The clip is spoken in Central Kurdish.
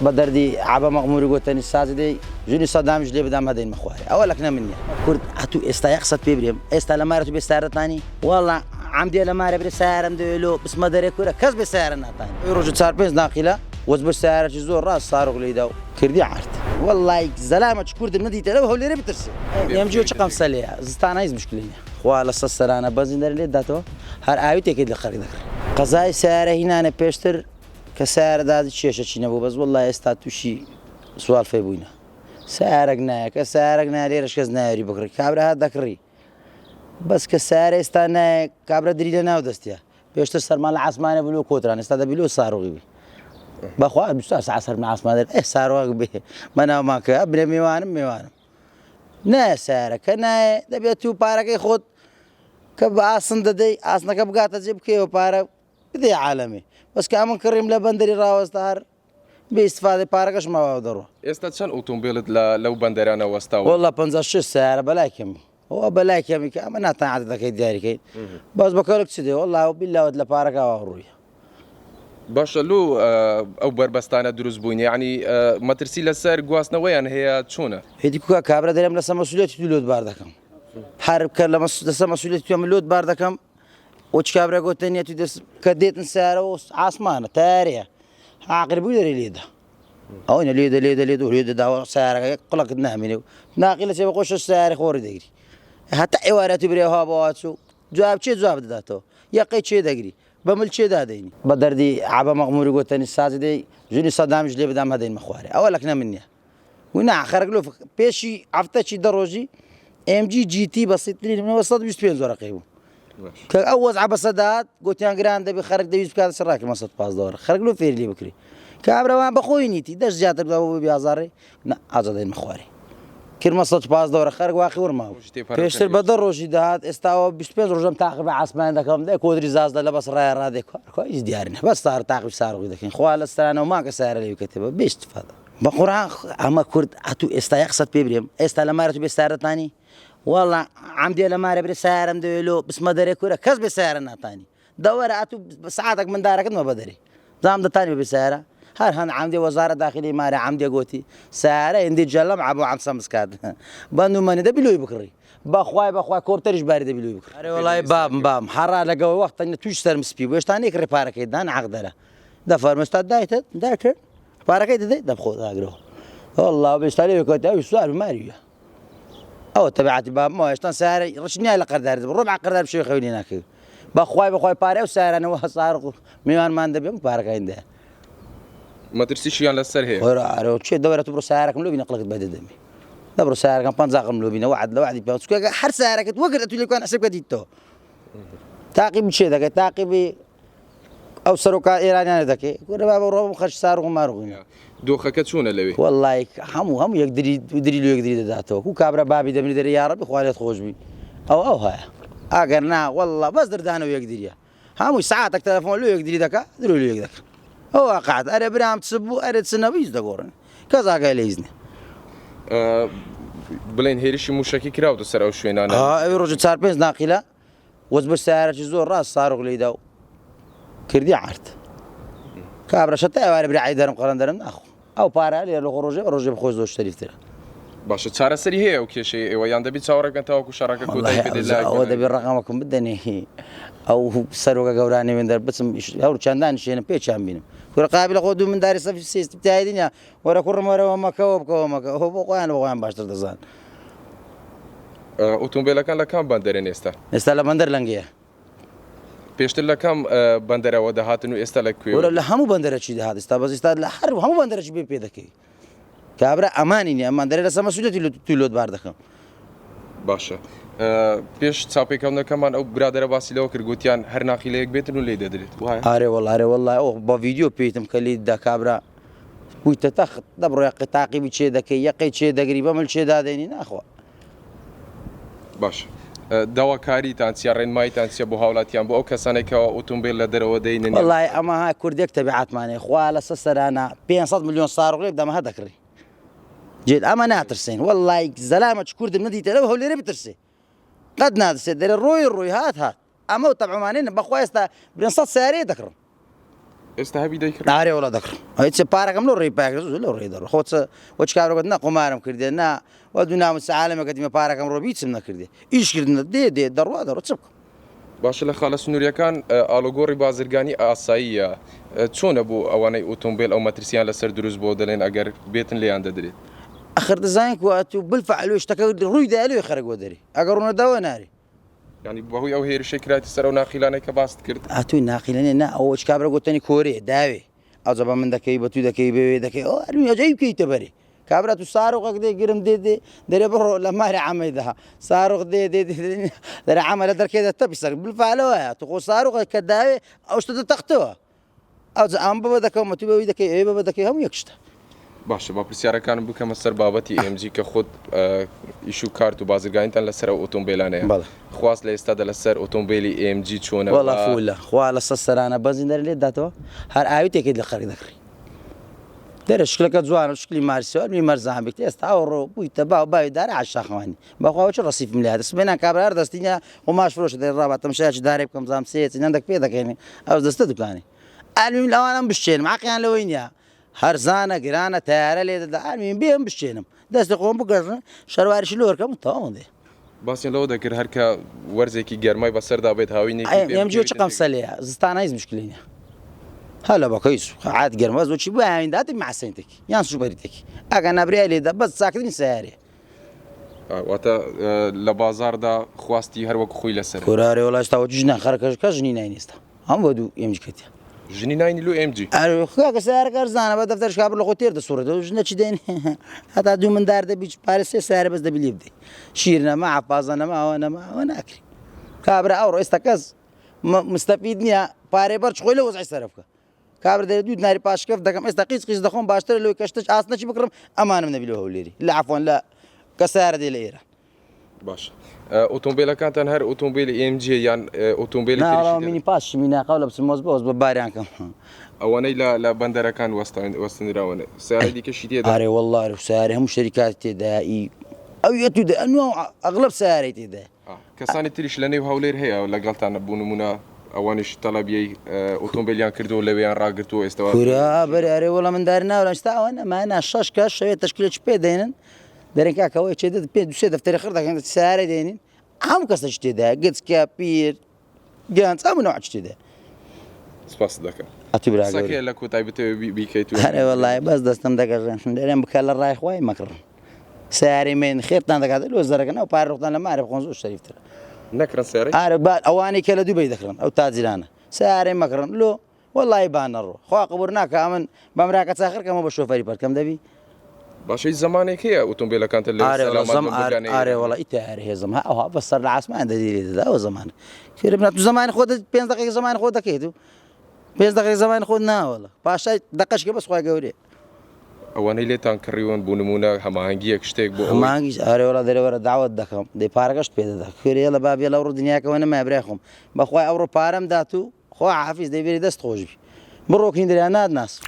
بە دەردی عەبە مەغموری گۆتەنی سازی دەی ژنی سەدامیش لێ بدام هەدەینمە خوارێ ئەوە لەکنە من نیە. کورد ئەتوو ئێستا یەک قسەت پێ برێم ئێستا لە مارە تو بێ سارەتانی وەڵا عەمدێ لە مارە برێ سارەم دەوێ لۆ بچمە دەرێ کورە کەس بێ سارە ناتانی ئەوی ڕۆژە چار پێنج ناقیلە وەز بۆ سارەکی زۆر ڕاست ساروخ لێیدا و کردی عەرد وەڵای زەلامە چ کوردم نەدیتە لەو هەولێرە بترسێ ئێم جیۆ چ قەم سەلێیە زستانە هیچ مشکلەی نیە خوا لە سەر سەرانە بەنزین دەرێ لێت داتەوە هەر ئاوی تێکەیت لە خەرک دەکڕی قەزای سارە هینانە پێشتر کە سەیارە دادی کێشە چی نەبوو بەس وەڵا ئێستا تووشی سوالفەی بووینە سەیارەک نایە کە سەیارەک نایە لێرەش کەس نایەری بکڕی کابرا هات دەکڕی بەس کە سەیارە ئێستا نایە کابرا دری لە ناو دەستیە پێشتر سەرمان لە عاسمانە بلو کۆتران ئێستا دەبی لۆ ساروغی بی بەخوا 24 ساعت سەرم لە عاسمان دەر ئێ ساروغ بێ مەناومان کە برێ میوانم میوانم نایە سەیارە کە نایە دەبێت تو پارەکەی خۆت کە بە ئاسن دەدەی ئاسنەکە بگاتە جێ بکەیەوە پارە بدەی عالەمێ بەس کە ئەمن کڕیم لە بەندەری ڕاوەستا هەر بێ ئیستفادەی پارەکەش ماوە دەڕۆ. ئێستا چەند ئوتومبێلت لە لەو بەندەرانە وەستاون؟ وەڵا 56 سەیارە بەلای کەمی ئەوە بەلای کەمی کە ئەمە ناتان عەدەدەکەی دیاری کەین بەس بە کەڵک چ دێ وەڵا بیلا لە پارەکە وا ڕوویە. باشە لۆ ئەو بەربەستانە دروست بووین یەعنی مەترسی لەسەر گواستنەوەیان هەیە چۆنە؟ هیدی کوکا کابرا دەرێم لەسەر مەسولیەتی تو لۆت بار دەکەم هەر کە لە لەسەر مەسولیەتی تو من لۆت بار دەکەم وچ کابرا گۆتە نیە تو دەست کە دێتن سیارە و ئاسمانە تارەیە عاقر بوو دەرێ لێدا ئەوە لێدە لێدە لێدە و لێدە داوە سیارەکە قڵەکت نامێنێ و ناقی لە چێ بە خۆش سیارە خۆری دەگری هەتا ئێوارە تو برێ ها بۆ چوو جواب چێ جواب دەداتەوە یەقەی چێ دەگری بە مل چێ دادەینی بە دەردی عەبە مەغموری گۆتەنی سازی دەی ژنی سەدامیش لێ بدام هەدەینمە خوارێ ئەوە لەکنە من نیە ونا خەرک لۆ پێشی هەفتەکی دە ڕۆژی MG GT بەسیترین منەوە 125 وەرەقەی بوو کە ئەو وەزعە بەسەدات گوتیان گران دەبی خەرک دەویست بکات سەر ڕاکردمە 115 وەرە خەرک لۆ فێری لێ بکری کابراوان بەخۆی نیتی دەست زیاتر بدا بۆ بیازاڕی نا ئازادەی مەخوارێ کرمە 115 وەرە خەرک واقی ورما بوو پێشتر بە دە ڕۆژی دەهات ئێستاوە 25 ڕۆژم تاقی بە عاسمان دەکەم دە کۆدری زازدە لە بەس ڕایە ڕادێ کار هیچ دیار نیە بەس سار تاقی سارغی دەکەین خوا لە سەرانەوە ماکە سارە لێ بکەتەوە بێ استفادە بە قورعان ئەمە کورد ئەتوو ئێستا یەک قسەت پێ برێم ئێستا لە مارە تو بێ سارەتانی وەڵا عەمدێ لە مارە برێ سارم دەوێ لۆ بچمە دەرێ کورە کەس بێ سارە ناتانی دەوەرە ئەتوو سعاتێک مندارەکەت مە بەدەرێ زام دەتانی بێ سارە هەر هەن عەمدێ وەزارە داخلی مارە عەمدێ گۆتی سارە هندی جەلەم عەبۆ عەم سەمسکات بەند و مەنی دەبی لۆی بکڕی بەخوای بەخوای کۆپتەریش باری دەبی لۆی بکڕی ئەرێ وەڵای بابم بابم حەڕا لەگەڵ وەختە تووش سەرم سپی بوو هێشتا نەیکڕی پارەکەی دان عەقدەرە دەفەرموو دایتت دایتت پارەکەی دەدەی دەبخۆ داگرەوە والله بێشتا لێ کۆتا ئەوی سوار ماریە ئەوە تەبعاتی بابمەوە هێشتا سارە ڕش نییە لە قەردار ڕۆبع قەردار بشێ خەوی لێ ناکەوی بەخوای بەخوای پارە و سارانەوە هەسار میوانمان دەبێم پارەکەین دە مەترسیشیان لەسەر هەیە وەرە ئەرۆ چێ دەوەرە تو بڕۆ سارەکەم لۆ بینە قڵکت بەدە دەمی دەبڕۆ سارەکەم پەنجا قم لۆ بینە وعد لە وعدی پێ چونکە هەر سارەکەت وەگرت ئەتوو لێکوان حساب کە دیتەوە تاقی بچێ دەکەی تاقیبی ئەو سەرۆکە ئێرانیانە دەکەی کورە بابە ڕۆ بم خەرج سارغ و مارغ دۆخەکە چۆنە لەوێ؟ وەڵای هەموو هەموو یەکدری دری لۆ یەکدری دەداتەوە کو کابرا بابی دەمری دەرێ یاڕەبی خوا لێت خۆش بی ئەو ئەو هەیە ئەگەر نا وەڵا بەس دردانەوە یەکدریە هەمووی سەعاتێک تەلەفۆن لۆ یەکدری دەکا درۆ لۆ یەک دەکا ئەو واقعات ئەرێ برام چ بوو ئەرێ چ نەبوو هیچ دەگۆڕن کەس ئاگای لە هیچ نییە. بڵێن هێرشی مووشەکی کراوتە سەر ئەو شوێنانە؟ ئەوی ڕۆژە چار پێنج ناقیلە وەز بە سیارەکی زۆر ڕاست ساروخ لێیدا و کردی عرد کابرا شەتا ئێوارە برای دەرم قەڵەندەرم ناخۆ ئەو پارە لێ لە ڕۆژێ ڕۆژێ بخۆی زۆر شەریفترە. باشە چارەسەری هەیە ئەو کێشەی ئێوە یان دەبی چاوەڕێ بکەن تاوەکو شەڕەکە کۆتایی پێ دێت لایەک ئەوە دەبی ڕەقەمەکم بدەنێ ئەو سەرۆکە گەورانی من دەر بچم هەور چەندان شوێنم پێچیان بینم کورە قابلە خۆ دوو منداری سەفی سیست تایدی دنیا وەرە کوڕم وەرەوە مەکەوە بکەوە مەکە ئەوە بۆ خۆیان بۆ خۆیان باشتر دەزان. ئۆتۆمبێلەکان لە کام بەندەرن ئێستا؟ ئێستا لە بەندەر لەنگەیە. پێشتر لە کام بەندەرەوە دەهاتن و ئێستا لە کوێوە؟ وەرە لە هەموو بەندەرەکی دەهات ئێستا بەس ئێستا لە هەر هەموو بەندەرەکی بێ پێ دەکەوی. کابرا ئەمانی نیە ئەمان دەرێ لەسەر مەسئولیەتی توی لۆت بار دەکەم. باشە پێش چاوپێکەوتنەکەمان ئەو برادەرە باسی لەوە کرد گوتیان هەر ناقیلەیەک بێتن و لێی دەدرێت وایە؟ ئارێ وەڵا ئارێ وەڵا ئەو بە ڤیدیۆ پێیتم کە لێی دا کابرا بوویتە تەخت دەبڕۆ یەقەی تاقیبی چێ دەکەی یەقەی چێ دەگری بە مل چێ دادەینی ناخوا. باش داواکاریتان چیە ڕێنماییتان چیە بۆ هاوڵاتیان بۆ ئەو کەسانەی کەوا ئۆتۆمبێل لە دەرەوە دەینن یان. وەڵای ئەمە ها کوردێک تەبیعەتمانەیە خوا لەسەر سەرانە 500 ملیۆن ساروخ لێ بدەمە هەر دەکڕی جێت ئەمە ناترسێن وەڵای زەلامە چ کوردم نەدیتە لەو هەولێرە بترسێ قەت ناترسێ دەرێ ڕۆی ڕۆی هات هات ئەمە و تەبعمانێن بەخوا ئێستا برێن 100 سیارەیە دەکڕم. ئێستا هەبی دەیکڕی؟ ئارێ وەڵا دەکڕم. ئەی چ پارەکەم لۆ ڕێی پاکرد زوو لەو ڕێی دەڕۆ. خۆ چ وەچ کابرا گوت نە قومارم کردێ نا وە دوو ناموس عالەمێکە دیمە پارەکەم ڕۆ بیچم نەکردێ. ئیش کردنە دێ دێ دەڕوا دەڕۆ چ بکەم. باشە لە خاڵە سنووریەکان ئاڵوگۆڕی بازرگانی ئاساییە چۆنە بۆ ئەوانەی ئۆتۆمبێل ئەو مەترسیان لەسەر دروست بۆ دەلێن ئەگەر بێتن لێیان دەدرێت؟ ئەخر دەزانین کو ئەتوو بالفعل لۆی شتەکە ڕووی دایە لۆی خەرک وەدەرێ ئەگەر ڕوونەداوە نارێ. یانی بەهۆی ئەو هێرشەی کرایتە سەر ئەو ناقیلانەی کە باست کرد؟ ئەتوو ناقیلەنێ نا ئەوە چ کابرا گۆتەنی کۆرێ داوێ ئەوجا بە من دەکەوی بە توو دەکەوی بە وێ دەکەوی ئەوە هەرمی ئەجەی بکەیتە بەرێ کابرا تو ساروقەک دێ گرم دێ دێ دەرێ بڕۆ لە ماری عەمەی دا ساروق دێ دێ دێ دەرێ عەمە لە دەرکەی دە تەپی سەر بالفعل وایە تو خۆ ساروقە کە داوێ ئەو شتە دەتەقتەوە ئەوجا ئەم بەبە دەکەم تو بەوی دەکەی ئەوی بەبە دەکەی هەموو یەک شتە. باشە با پرسیارەکانم بکەمە سەر بابەتی AMG کە خۆت ئیش و کارت و بازرگانیتان لەسەر ئەو ئۆتۆمبیلانەیە. بەڵێ. خواست لە ئێستادا لەسەر ئۆتۆمبیلی AMG چۆنە؟ وەڵا فولە خوا لەسەر سەرانە بەنزین دەرێ لێت داتەوە هەر ئاوی تێکەیت لە خەرک دەکڕی. دەرێ شکلەکە جوانە شکلی مارسیۆ ئەرمی مەرزان بیت ئێستا ئەوڕۆ بوویتە باو باوی دارە عەشاخەوانی بەخوا وەچ ڕەسیفم لێ هاتە سبەینان کابرا هەر دەستینە قوماش فرۆشە دەرێ ڕابا تەمشایەکی دارێ بکەم زام سێ نەندەک پێ دەکەینێ ئەو دەستە دوکانی ئەلمیم لەوانەم بشچێنم عەقیان لەوەی نییە هەرزانە گرانە تەیارە لێ دەدا ئەلمیم بێم بشچێنم دەستی خۆم بگەژن شەرواریشی لۆرکەم تەواو دێ. باسیان لەوە دەکرد هەر کە وەرزێکی گەرمای بەسەردا بێت هاوینێکی پێ ئێم جۆ چ قەمسەلەیە زستانە هیچ مشکلی نیە هەلە بەکەی عاد گەرمە بەس وەچی بۆ هاوین داتی مەعسەینتێکی یان سوپەریتێکی ئەگە نابرای لێدا بەس چاکترین سەیارەیە. واتە لە بازاڕدا خواستی هەر وەک خۆی لەسەرە. کورە ئەرێ وەڵا ئێستا وەچی ژنان خەرکەش کەس ژنی ناینی ئێستا هەموو بە دوو ئێم جی کەتیە. ژنی ناینی لۆ ئێم جی. ئەرێ کاکە سەیارەکە ئەرزانە بە دەفتەرش کابر لە خۆی تێر دەسوڕێتەوە ژنە چی دێنێ هەتا دوو مندار دەبی پارە سێ سەیارە بەس دەبی لێ بدەی شیر نەما عەفازە نەما ئەوە نەما ئەوە ناکرێ کابرا ئەوڕۆ ئێستا کەس مستەفید نییە پارەی بەرچ خۆی لە وەزعی سەرف بکە کابرا دەرێ دوو دیناری پاشکەفت دەکەم ئێستا قیچ قیچ دەخۆم باشترە لەوەی کە شتەش ئاسنەکی بکڕم ئەمانم نەبی لە هەولێری لە عەفوەن لە کە سەیارە دێ لە ئێران. باشە ئۆتۆمبیلەکانتان هەر ئۆتۆمبیلی AMG یان ئۆتۆمبیلی تریشی تێدا؟ مینی پاس مینا قەولە بچم مۆز بۆز بە باریان کەم. ئەوانەی لە لە بەندەرەکان وەستێنراون سەیارەی دیکەشی تێدا؟ ئەرێ وەڵڵا ئەرێ سەیارەی هەموو شەریکاتی تێدایە ئی ئەو یەت و دە ئەنوا ئەغلەب سەیارەی تێدایە. کەسانی تریش لە نێو هەولێر هەیە لەگەڵتان بۆ نموونە ئەوانیش تەڵەبیەی ئۆتۆمبیلیان کردووە لەوێیان ڕاگرتووە ئێستا کورە بەرێ ئەرێ وەڵا من دار ناوە ئێستا ئەوە نەمایە شەش کەس شەوێ تەشکیلێکی پێ دێنن دەرێن کاکە ئەوەی چێ پێ دوسێ دەفتەری خڕ دەکەن سیارە دێنین هەموو کەسێک تێدایە گچکە پیر گەنج هەموو نەوعێک تێدایە. سپاست دەکەم. ئەتوو برا قسەکەیە گەورە. لە کۆتای بتەوێ بیکەیت و ئەرێ وەڵای بەس دەستم دەگەژێن دەرێن بکە لە ڕای خوای مەکڕن سیارەی مێن خێرتان دەکات لۆ زەرەکەن ئەو پارە ڕۆختان لە مارێ بخۆن زۆر شەریفترە. نەکڕن سیارەی؟ ئارە با ئەوانەی کە لە دوبەی دەکڕن ئەو تاجرانە سیارەی مەکڕن لۆ وەڵایی با نەڕۆ خوا قبور ناکا ئەمن بەمراکە چاخر کەمەوە بە شۆفەری پەرکەم دەبی. باشە هیچ زەمانێک هەیە ئۆتۆمبیلەکانتە لەوێ ئارێ وەڵا سەلامەت زەم بن ئار بگەنە ئارێ ئێرە؟ وەڵا ئی تەیارە هێزم ها ئەوها بە سەر لە عاسمان دەدی لێ دەدا ئەوە زەمانە کێرە بنا تو زەمانی خۆت پێنج دەقیقە زەمانی خۆت دەکەیت و پێنج دەقیقە زەمانی خۆت نا وەڵا پاشای دەقەش کە بەس خوای گەورەیە. ئەوانەی لێتان کڕیون بۆ نموونە هەماهەنگییەک شتێک بۆ ئەوەی. هەماهەنگیش ئارێ وەڵا دەرێ وەرە دەعوەت دەکەم دەی پارەکەشت پێ دەدا کوێرە یەڵە با بێ لەوڕۆ دنیاکەوە نەمایە برای خۆم بەخوای ئەوڕۆ پارەم دات و خوا حافیز دەی بێری دەست خۆش بی بڕۆ کیندریا نات ناسم.